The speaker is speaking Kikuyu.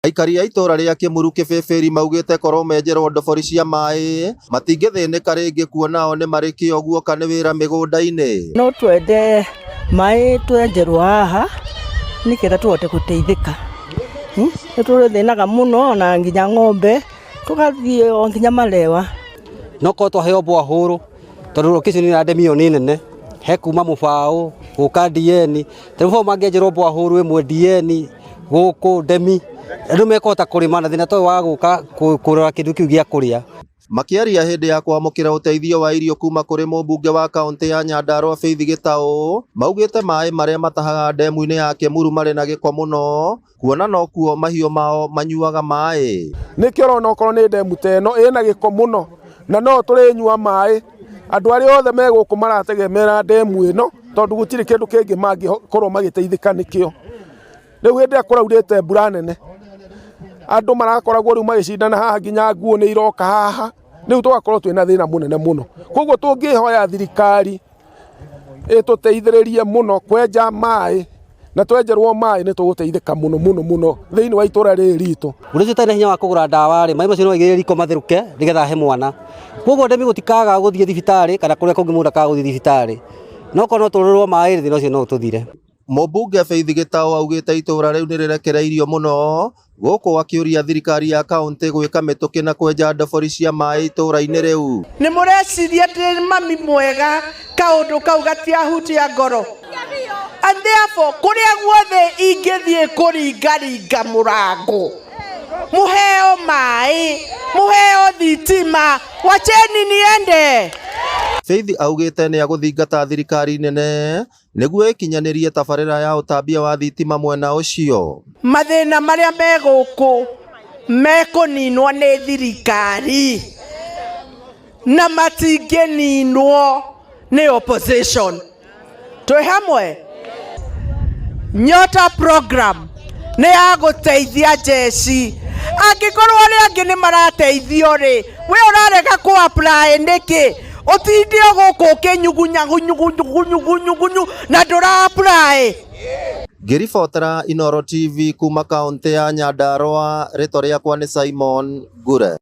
Aikari a itũra rĩa Kĩmuru Kĩbĩbĩri maugĩte korwo menjerwo ndobori cia maĩ matingĩthĩnĩka rĩngĩ kuona o nĩ marĩ kĩo guoka nĩ wĩra mĩgũnda-inĩ. No twende maĩ twenjerwo haha nĩgetha tũhote gũteithĩka. Nĩ tũthĩnaga mũno na nginya ng'ombe tũgathiĩ o nginya Malewa. No korwo twaheo borehole tondũ location ĩno ya Ndemio nĩ nene he kuma Mũbaũ gũka DN ta rĩu mangĩenjerwo borehole ĩmwe DN gũkũ Ndemi andũ mekũhota kũrĩma na thĩna ta ũyũ wa gũka kũrora kĩndũ kĩu gĩa kũrĩa. Makĩaria hĩndĩ ya kwamũkĩra ũteithio wa irio kuma kũrĩ mũmbunge wa kaũntĩ ya Nyandarua Faith Gĩtaũ, maugĩte maĩ marĩa matahaga ndemu-inĩ ya Kĩmuru marĩ na gĩko mũno kuona nokuo mahiũ mao manyuaga maĩ. Nĩkĩo ũrona okorwo nĩ ndemu ta ĩno ĩna gĩko mũno na no tũrĩnyua maĩ andũ arĩa othe me gũkũ marategemera ndemu ĩno tondũ gũtirĩ kĩndũ kĩngĩ mangĩkorwo magĩteithĩka nĩkĩo. Rĩu hĩndĩ ĩrĩa kũraurĩte mbura nene andũ marakoragwo rĩu magĩcindana haha nginya nguo nĩ iroka haha rĩu tũgakorwo twĩna thĩna mũnene mũno. Koguo tũngĩhoya thirikari ĩtũteithĩrĩrie mũno kwenja maĩ na twenjerwo maĩ nĩ tũgũteithĩka mũno mũno mũno thĩinĩ wa itũra rĩrĩ ritũ. Mũndũ ũcio ũtarĩ na hinya wa kũgũra ndawa rĩ, maĩ macio no aigĩrĩre riko matherũke nĩgetha ahe mwana. Koguo ndemi gũtikaga gũthiĩ thibitarĩ kana kũrĩa kũngĩ mũndũ akaga gũthiĩ thibitarĩ. No korwo no tũrorerwo maĩ thĩna ũcio no ũtũthire. Mũmbunge Faith Gĩtaũ augĩte itũra rĩu nĩrĩrekereirio mũno gũkũ akĩũria thirikari ya kaũntĩ gwĩka mĩtũkĩ na kwenja ndobori cia maĩ itũra-inĩ rĩu. Nĩ mũreciria ndĩ mami mwega kaũndũ kau gatiahutia ngoro, and therefore kũrĩa guothe ingĩthiĩ kũringaringa mũrango, mũheo maĩ, mũheo thitima, wacheni niende. Faith augĩte nĩ agũthingata thirikari nene nĩguo ĩkinyanĩrie tabarĩra ya ũtambia wa thitima mwena ũcio. Mathĩna marĩa me gũkũ mekũninwo nĩ thirikari na matingĩninwo nĩ opposition. Twĩ hamwe. Nyota program nĩ ya gũteithia njeci. Angĩkorwo arĩa angĩ nĩ marateithio rĩ, we ũrarega kũ apply nĩkĩ? Ũtinde o gũkũ ũkĩnyugunya gunyugunyugunyugunyugunyu na ndũra apply. Ngĩribotera Inooro TV kuma kaũntĩ ya Nyandarua, rĩtwa rĩakwa nĩ Simon Ngure.